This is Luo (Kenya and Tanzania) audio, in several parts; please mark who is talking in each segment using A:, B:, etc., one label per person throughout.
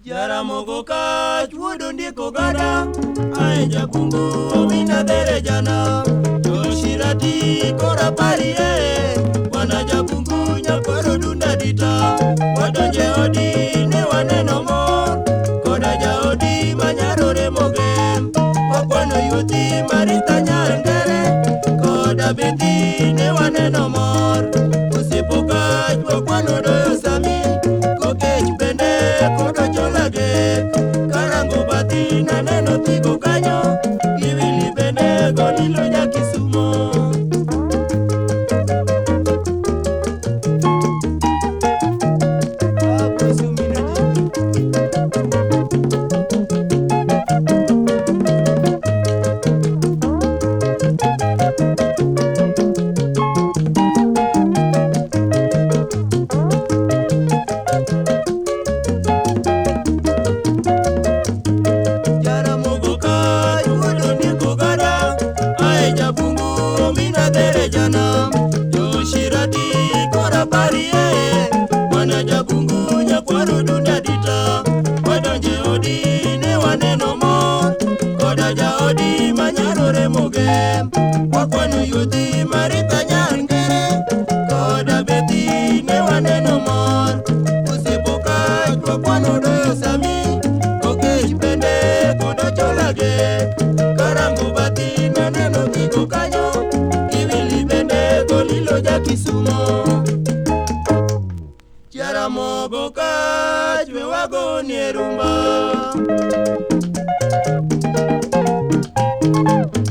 A: Jaramogo kach wuodo ndiko gada ae jabungu omina dherejana Joshirati kora parie wana jabungu nyakwaro dunda dita wadonje odi ne waneno mor koda jaodi manyarore mogem wakwano yuthi Marita Nyangere koda Bethi ne waneno mor osiepo kach wakwano doyo sami kokech bende kodo cholage karango bathi naneno thigo kanyo giwili bende golilo Nyakisumo. Jaramogo kach wuodo ndiko gada ae jabungu omina dherejana Joshirati kora parie mwana jabungu nyakwaro dunda dita wadonje odi ne waneno mor koda jaodi manyarore mogem wakwano yuthi Marita Nyangere koda Bethi ne waneno mor osiepo kach wakwano doyo sami kokech bende kodo cholage karango bathi naneno gigo kanyo giwili bende golilo Jakisumo. Jaramogo kach we wagonie rumba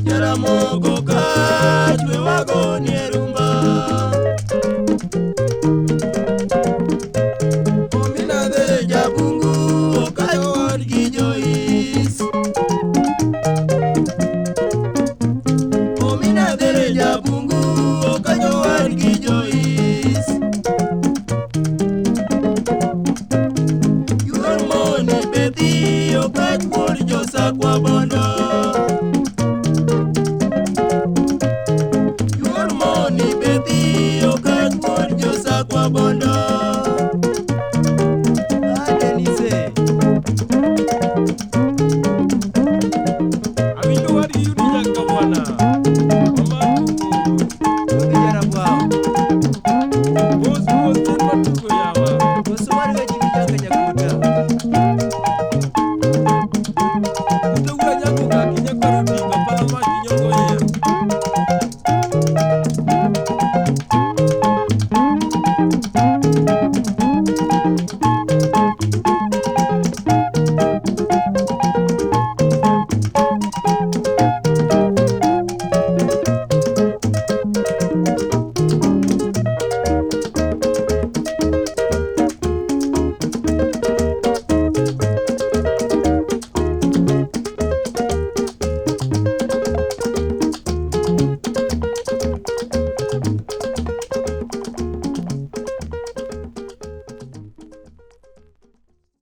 A: Jaramogo kach we wagonie rumba.